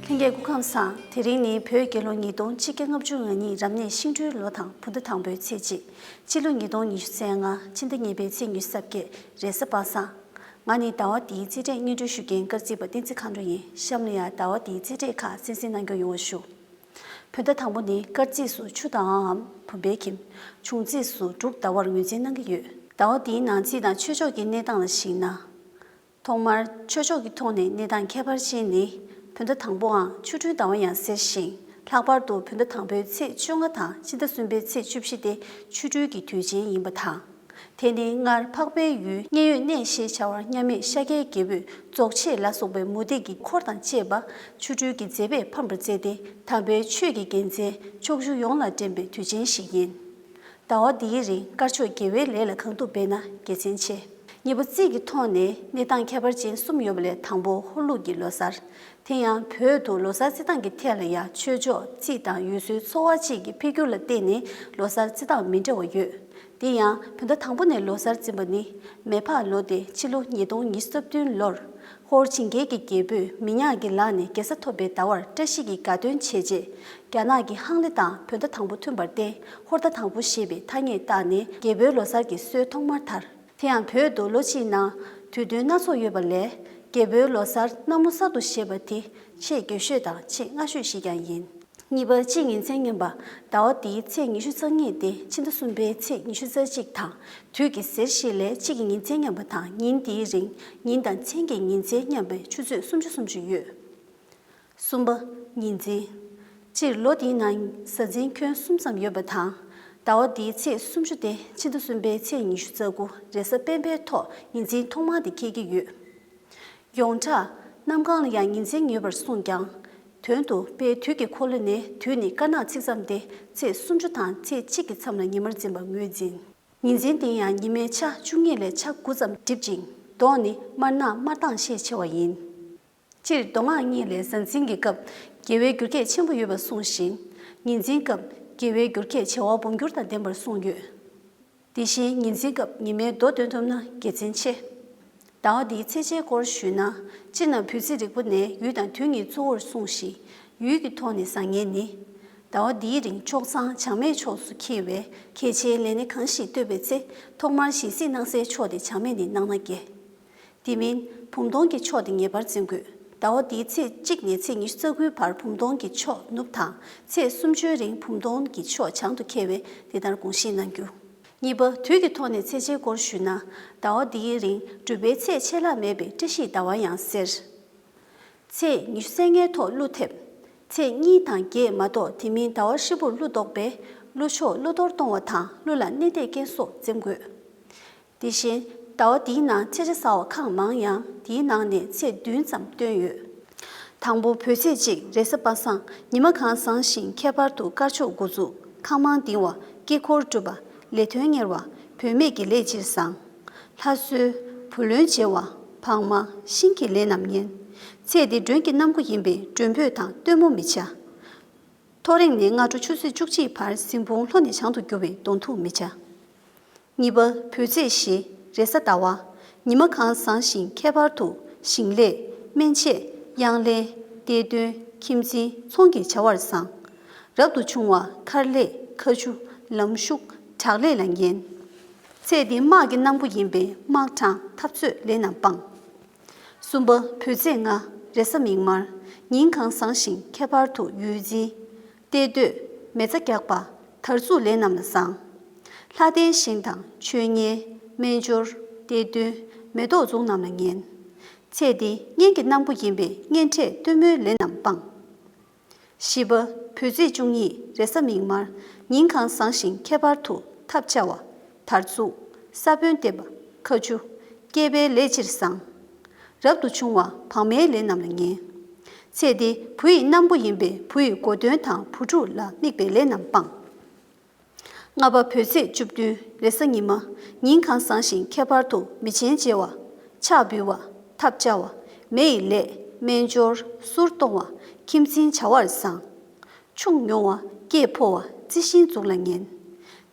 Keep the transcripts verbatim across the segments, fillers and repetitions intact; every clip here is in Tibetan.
ལྷན་རྒྱས་སྐུ་ཁམས་བཟང་། དེ་རིང་ནི་བོད་རྒྱལ་ལོ་ཉིས་སྟོང་ཆིག་བརྒྱ་ལྔ་བཅུ་ང་གཉིས་རབ་གནས་ཤིང་སྦྲུལ་ལོ་དང་བོད་ཟླ་དང་པོའི་ཚེས་གཅིག་སྤྱི་ལོ་ཉིས་སྟོང་ཉི་ཤུ་རྩ་ལྔ་ཕྱི་ཟླ་གཉིས་པའི་ཚེས་ཉི་ཤུ་རྩ་བརྒྱད་རེས་གཟའ་པ་སངས། ང་ནི་ཟླ་བ་འདིའི་རྩིས་འབྲས་སྙན་སྒྲོན་ཞུ་མཁན་སྐར་རྩིས་པ་བསྟན་འཛིན་མཁའ་འགྲོ་ཡིན། གཤམ་ལ་ཡང་ཟླ་བ་འདིའི་རྩིས་འབྲས་ཁག་གསན་གཟིགས་གནང་སྐྱོང་ཡོང་བ་ཞུ། བོད་ཟླ་དང་པོ་ནི་སྐར་རྩིས་སུ་ཆུ་དང་འམ་བུམ་པའི་ཁྱིམ། འབྱུང་རྩིས་སུ་འབྲུག་ཟླ་བར་ངོས་འཛིན་གནང་གི་ཡོད། ཟླ་བ་འདིའི་ནང་རྩིས་དང་ཆོས་ཕྱོགས་ཀྱི་གནས་སྟངས་ལ་གཞིགས་ན། ཐོག་མར་ཆོས་ཕྱོགས་ཀྱི་ཐོག་ནས་གནས་སྟངས་ཁྱད་པར་ཅན་ནི། བོད་ཟླ་དང་པོའང་ཆོ་འཕྲུལ་ཟླ་བ་ཡང་ཟེར་ཞིང་། ལྷག་པར་དུ་བོད་ཟླ་དང་པོའི་ཚེས་བཅོ་ལྔ་དང་ཕྱི་ཟླ་གསུམ་པའི་ཚེས་བཅུ་བཞི་སྟེ་ཆོ་འཕྲུལ་གྱི་དུས་ཆེན་ཡིན་པ་དང་། དེ་ནི་སྔར་འཕགས་པའི་ཡུལ་མཉན་ཡོད་གནས་ཞེས་བྱ་བར་མཉམ་མེད་ཤཱཀྱའི་རྒྱལ་པོས་རྫོགས་བྱེད་ལ་སོགས་པའི་མུ་སྟེགས་ཀྱི་འཁོར་དང་བཅས་པ་ཆོ་འཕྲུལ་གྱི་མཛད་པས་ཕམ་པར་མཛད་དེ། དམ་པའི་ཆོས་ཀྱི་རྒྱལ་མཚན་ཕྱོགས་བཅུ་ཡོངས་ལ་འདྲེན་པའི་དུས་ཆེན་ཞིག་ཡིན། ཟླ་བ་འདིའི་རིང་དཀར་ཕྱོགས་དགེ་བའི་ལས་ལ་གང་ཐུབ་འབད་ན་དགེ་མཚན་ཆེ། གཉིས་པ་རྩིས་ཀྱི་ཐོག་ནས་གནས་སྟངས་ཁྱད་པར་ཅན་གསུམ་ཡོད་པ་ལས་དང་པོ་ཧོར་ལུགས་ཀྱི་ལོ་གསར། དེ་ཡང་བོད་དུ་ལོ་གསར་བརྩི་སྟངས་ཀྱི་ཐད་ལ་ཡང་ཆོས་ཕྱོགས་རྩིས་དང་ཡུལ་སྲོལ་འཚོ་བ་བཅས་ཀྱི་འཕེལ་འགྱུར་ལ་བརྟེན་ནས་ལོ་གསར་བརྩི་སྟངས་མི་འདྲ་བ་ཡོད། དེ་ཡང་བོད་ཟླ་དང་པོ་ནས་ལོ་གསར་འཛིན་པ་ནི་མེ་ཕག་ལོ་སྟེ་ཕྱི་ལོ་ཉིས་སྟོང་ཉི་ཤུ་རྩ་བདུན་ལོར། ཧོར་ཇིང་གེ་གི་རྒྱལ་པོས་མི་ཉག་གི་ལག་ནས་རྒྱལ་ས་ཐོབ་པའི་ཟླ་བར་བཀྲ་ཤིས་ཀྱི་དགའ་སྟོན་བྱས་རྗེས། རྒྱ་ནག་གི་ཧང་ལེ་དང་བོད་ཟླ་དང་པོ་མཐུན་པར་བརྟེན་ཧོར་ཟླ་དང་པོ་ཞེས་པའི་ཐ་སྙད་བཏགས་ནས་རྒྱལ་པོའི་ལོ་གསར་གྱི་སྲོལ་ཐོག་མར་དར། དེ་ཡང་བོད་དུ་ལོ་གཅིག་ནང་དུས་སྟོན་སྣ་ཚོགས་ཡོད་པ་ལས། རྒྱལ་པོའི་ལོ་གསར་གནམ་ལོ་གསར་དུ་ཞེས་པ་དེ་ཆེས་རྒྱས་ཤོས་དང་ཆེས་སྔ་ཤོས་ཤིག་ཀྱང་ཡིན། གཉིས་པ། དཔྱིད་ཉིན་མཚན་མཉམ་པ། ཟླ་བ་འདིའི་ཚེས་ཉི་ཤུ་རྩ་གཉིས་ཏེ་ཕྱི་ཟླ་གསུམ་པའི་ཚེས་ཉི་ཤུ་རྩ་གཅིག་དང་། དུས་ཀྱི་ཟེར་བཞི་ལས་དཔྱིད་ཀྱི་ཉིན་མཚན་མཉམ་པ་དང་། ཉིན་འདིའི་རིང་ཉིན་དང་མཚན་གྱི་ཉིན་མཚན་མཉམ་པའི་ཆུ་ཚོད་སུམ་ཅུ་སུམ་ཅུ་ཡོད། གསུམ་པ། ཉི་འཛིན། སྤྱིར་ལོ་འདིའི་ནང་གཟའ་འཛིན་ཁྱོན་གསུམ་ཙམ་ཡོད་པ་དང་། ཟླ་བ་འདིའི་ཚེས་སུམ་ཅུ་སྟེ་ཕྱི་ཟླ་གསུམ་པའི་ཚེས་ཉི་ཤུ་རྩ་དགུ་རེས་གཟའ་སྤེན་པའི་ཐོག་ཉི་འཛིན་ཐོག་མ་དེ་འཁེལ་གྱི་ཡོད། ཡོངས་གྲགས་གནམ་གང་ལ་ཡང་ཉི་འཛིན་ཡོད་པར་གསུངས་ཀྱང་། དོན་དུ་དཔལ་དུས་ཀྱི་འཁོར་ལོ་ནས་དུས་ནི་དཀར་ནག་ཚིགས་མཚམས་ཏེ་ཚེས་སུམ་ཅུ་དང་ཚེས་གཅིག་གི་མཚམས་ལ་ཉི་མར་འཛིན་པ་ངོས་འཛིན། ཉི་འཛིན་དེ་ཡང་ཉི་མའི་ཆ་བཅུ་གཉིས་ལས་ཆ་དགུ་ཙམ་འགྲིབ་ཅིང་། མདོག་ནི་དམར་ནག་དམར་མདངས་ཤས་ཆེ་བ་ཡིན། སྤྱིར་མདོ་སྔགས་གཉིས་ལས་གཟའ་འཛིན་གྱི་སྐབས་དགེ་བའི་འགྱུར་ཁྱད་ཆེན་པོ་ཡོད་པར་གསུངས་ཤིང་། ཉི་འཛིན་སྐབས་དགེ་བའི་འགྱུར་ཁྱད་བྱེ་བ་འབུམ་འགྱུར་དང་ལྡན་པར་གསུངས་ཡོད། དེ་བཞིན་ཉི་འཛིན་སྐབས་ཉི་མའི་མདོག་སྟོན་ཐུབ་ན་དགེ་མཚན་ཆེ། ཟླ་བ་འདིའི་ཚེས་ཆའི་སྐོར་ཞུས་ན། སྤྱིར་ན་བོད་རྩིས་རིག་པ་ནས་ཡུལ་དང་དུས་གཉིས་གཙོ་བོར་གསུངས་ཤིང་། ཡུལ་གྱི་ཐོག་ནས་བཟང་ངན་ནི། ཟླ་བ་འདིའི་རིང་ཕྱོགས་མཚམས་བྱང་མའི་ཕྱོགས་སུ་འཁེལ་བས། གལ་ཆེའི་ལས་སྣེ་གང་ཞིག་གཏོད་པའི་ཚེ། ཐོག་མར་ཞལ་གཟིགས་གནང་སའི་ཕྱོགས་དེ་བྱང་མས་ནི་གནང་ན་དགེ། དེ་མིན་བུམ་སྟོང་གི་ཕྱོགས་དེ་ངེས་པར་འཛིན་དགོས། ཟླ་བ་འདིའི་ཚེས་གཅིག་ནས་ཚེས་ཉི་ཤུ་རྩ་དགུའི་བར་བུམ་སྟོང་གི་ཕྱོགས་ནུབ་དང་། ཚེས་སུམ་ཅུའི་རིང་བུམ་སྟོང་གི་ཕྱོགས་བྱང་དུ་འཁེལ་བས། དེ་ལྟར་དགོངས་བཞེས་གནང་རྒྱུ། གཉིས་པ། དུས་ཀྱི་ཐོག་ནས་ཚེས་ཆའི་སྐོར་ཞུས་ན། ཟླ་བ་འདིའི་རིང་སྒྲུབ་པའི་ཚད་ཆད་ལྷག་མེད་པའི་བཀྲ་ཤིས་ཟླ་བ་ཡང་ཟེར། ཚེས་ཉི་ཤུ་རྩ་ལྔའི་ཐོག་ཀླུ་ཐེབས། ཚེས་གཉིས་དང་བརྒྱད་མ་གཏོགས་དེ་མིན་ཟླ་བ་ཧྲིལ་པོར་ཀླུ་ལྡོག་པས། ཀླུ་ཕྱོགས་ཀླུ་གཏོར་གཏོང་བ་དང་ཀླུ་ལ་གནས་འདེབས་སྐྱེལ་སོགས་འཛེམ་དགོས། དེ་བཞིན་ཟླ་བ་འདིའི་ནང་ཚེས་ཆ་ཟ་བ་ཁག་མང་ཡང་དེའི་ནང་ནས་ཚེས་བདུན་ཙམ་བཏོན་ཡོད། དང་པོ། བོད་ཚེས་གཅིག་རེས་གཟའ་པ་སངས། ཉི་མ་གང་བཟང་ཞིང་ཁྱད་པར་དུ་དཀར་ཕྱོགས་འགོ་འཛུགས། ཁང་མང་ལྡིང་བ། དཀྱིལ་འཁོར་སྒྲུབ་པ། ལས་དོན་གཉེར་བ། བུད་མེད་ཀྱི་ལས་སྤྱིར་བཟང་། ལྷ་གསོལ། བུ་ལོན་འཇལ་བ། བག་མ། ཤིང་གི་ལས་རྣམས་ངན། ཚེས་འདི་མགྲོན་གྱི་གནམ་སྒོ་ཡིན་པས་མགྲོན་འབོད་དང་སྟོན་མོ་མི་བྱ། ཐོ་རེངས་ནས་སྔ་དྲོ་ཆུ་ཚོད་བཅུ་གཅིག་བར་གཟིམ་དཔུང་ལྷོ་ནས་བྱང་དུ་རྒྱུ་བའི་གདོང་ཐུག་མི་བྱ། གཉིས་པ། བོད་ཚེས་བཞི་རེས་གཟའ་ཟླ་བ། ཉི་མ་གང་བཟང་ཞིང་ཁྱད་པར་དུ་ཞིང་ལས། སྨན་དཔྱད། གཡང་ལེན། གཏེར་འདོན། ཁྱིམ་འཛིན་ཚོང་གི་བྱ་བར་བཟང་། རབ་ཏུ་བྱུང་བ་མཁར་ལས། མཁའ་ཆུ། ལམ་ཞུགས། དྲག་ལས་ལ་ངན། ཚེས་འདི་དམག་གི་གནམ་སྒོ་ཡིན་པས་དམག་དྲངས་འཐབ་རྩོད་ལས་རྣམས་སྤང་། གསུམ་པ། བོད་ཚེས་ལྔ་རེས་གཟའ་མིག་དམར། ཉིན་གང་བཟང་ཞིང་ཁྱད་པར་དུ་ཡུལ་འཛིན། གཏེར་སྟོད། མེ་བཙའ་རྒྱག་པ། དར་འཛུགས་ལས་རྣམས་ལ་བཟང་། ལྷ་རྟེན་བཞེངས་དང་མཆོད་བརྙན། སྨན་སྦྱོར། གཏེར་འདོན། མེ་ཏོག་འཛུགས་རྣམས་ལ་ངན། ཚེས་འདི་གཉན་གྱི་གནམ་སྒོ་ཡིན་པས་གཉན་འཕྲད་སྟོན་མོའི་ལས་རྣམས་སྤང་། བཞི་པ། བོད་ཚེས་བཅུ་གཉིས་རེས་གཟའ་མིག་དམར། ཉིན་གང་བཟང་ཞིང་ཁྱད་པར་དུ་ཐབས་ཆག་པ། དར་འཛུགས། ས་བོན་འདེབས་པ། མཁའ་ཆུ། སྐྱེས་པའི་ལས་སྤྱིར་བཟང་། རབ་ཏུ་བྱུང་བ་བག་མའི་ལས་རྣམས་ལ་ངན། ཚེས་འདི་བུ་ཡི་གནམ་སྒོ་ཡིན་པས་བུ་ཡི་གོ་སྟོན་དང་བུ་ཕྲུག་ལ་དམིགས་པའི་ལས་རྣམས་སྤང་། ལྔ་པ། བོད་ཚེས་བཅུ་བདུན་རེས་གཟའ་ཉི་མ། ཉིན་གང་བཟང་ཞིང་ཁྱད་པར་དུ་མི་ཆེན་བརྗེ་བ། ཕྱག་འབུལ་བ། ཐབས་བཅའ་བ། མེ་ཡི་ལས། སྨན་སྦྱོར། གསུར་གཏོང་བ། ཁྱིམ་འཛིན་བྱ་བར་བཟང་། ཆུང་མྱོང་བ། སྐྱེས་ཕོ་བ། རྩི་ཤིང་འཛུགས་ལ་ངན།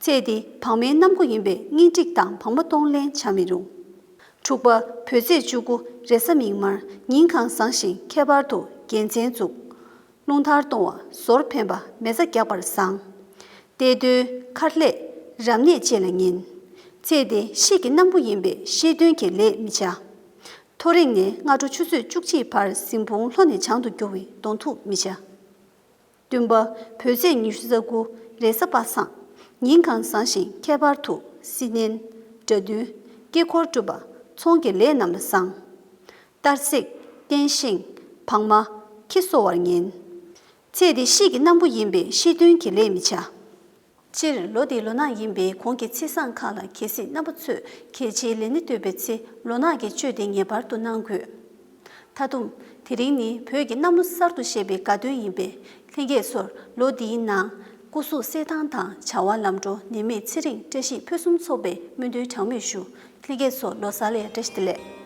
ཚེས་འདི་བག་མའི་གནམ་སྒོ་ཡིན་པས་གཉེན་སྒྲིག་དང་བག་མ་གཏོང་ལེན་བྱ་མི་རུང་། དྲུག་པ། བོད་ཚེས་བཅུ་དགུ་རེས་གཟའ་མིག་དམར། ཉིན་གང་བཟང་ཞིང་ཁྱད་པར་དུ་རྒྱལ་མཚན་འཛུགས། རླུང་ཐར་གཏོང་བ། ཟོར་འཕེན་པ། མེ་བཙའ་རྒྱག་པར་བཟང་། གཏེར་སྟོན། མཁར་ལས། རབ་གནས་བཅས་ལ་ངན། ཚེ་འདི་ཤེལ་གྱི་སྣམ་བུ་ཡིན་པས་ཤེལ་དོན་གྱི་ལས་མི་བྱ། ཐོ་རེངས་ནས་སྔ་དྲོ་ཆུ་ཚོད་བཅུ་གཅིག་བར་གཟིམ་དཔུང་ལྷོ་ནས་བྱང་དུ་རྒྱུ་བའི་གདོང་ཐུག་མི་བྱ། བདུན་པ། བོད་ཚེས་ཉི་ཤུ་རྩ་དགུ། རེས་གཟའ་པ་སངས། ཉིན་གང་བཟང་ཞིང་ཁྱད་པར་དུ་སྲི་མནན། དགྲ་འདུལ། དཀྱིལ་འཁོར་སྒྲུབ་པ། ཚོང་གི་ལས་རྣམས་ལ་བཟང་། གཏར་སྲེག། རྟེན་བཞེངས། བག་མ། ཁྱི་གསོ་བར་ངན། ཚེ་འདི་ཤེལ་གྱི་སྣམ་བུ་ཡིན་པས་ཤེལ་དོན་གྱི་ལས་མི་བྱ། སྤྱིར་ལོ་འདིའི་ལོ་ནག་ཡིན་པས་གོང་གི་ཚེས་བཟང་ཁག་ལ་གལ་སྲིད་རྣམ་པ་ཚོས་གལ་ཆེའི་ལས་སྣེ་གཏོད་པའི་ཚེ་ལོ་ནག་གི་གཅོད་དེ་ངེས་པར་དུ་གནང་དགོས། མཐའ་སྡོམ། དེ་རིང་ནི་བོད་ཀྱི་གནམ་ལོ་གསར་དུ་བཞད་པའི་དགའ་སྟོན་ཡིན་པས་ལྷན་རྒྱས་ཚོར་ལོ་འདིའི་ནང་སྐུ་གཟུགས་གསལ་ཐང་དང་བྱ་བ་ལམ་འགྲོ་ནད་མེད་ཚེ་རིང་བཀྲ་ཤིས་ཕུན་སུམ་ཚོགས་པའི་སྨོན་འདུན་གྲངས་མེད་ཞུ། ལྷན་རྒྱས་ཚོ་ལོ་གསར་ལ་ཡང་བཀྲ་ཤིས་བདེ་ལེགས།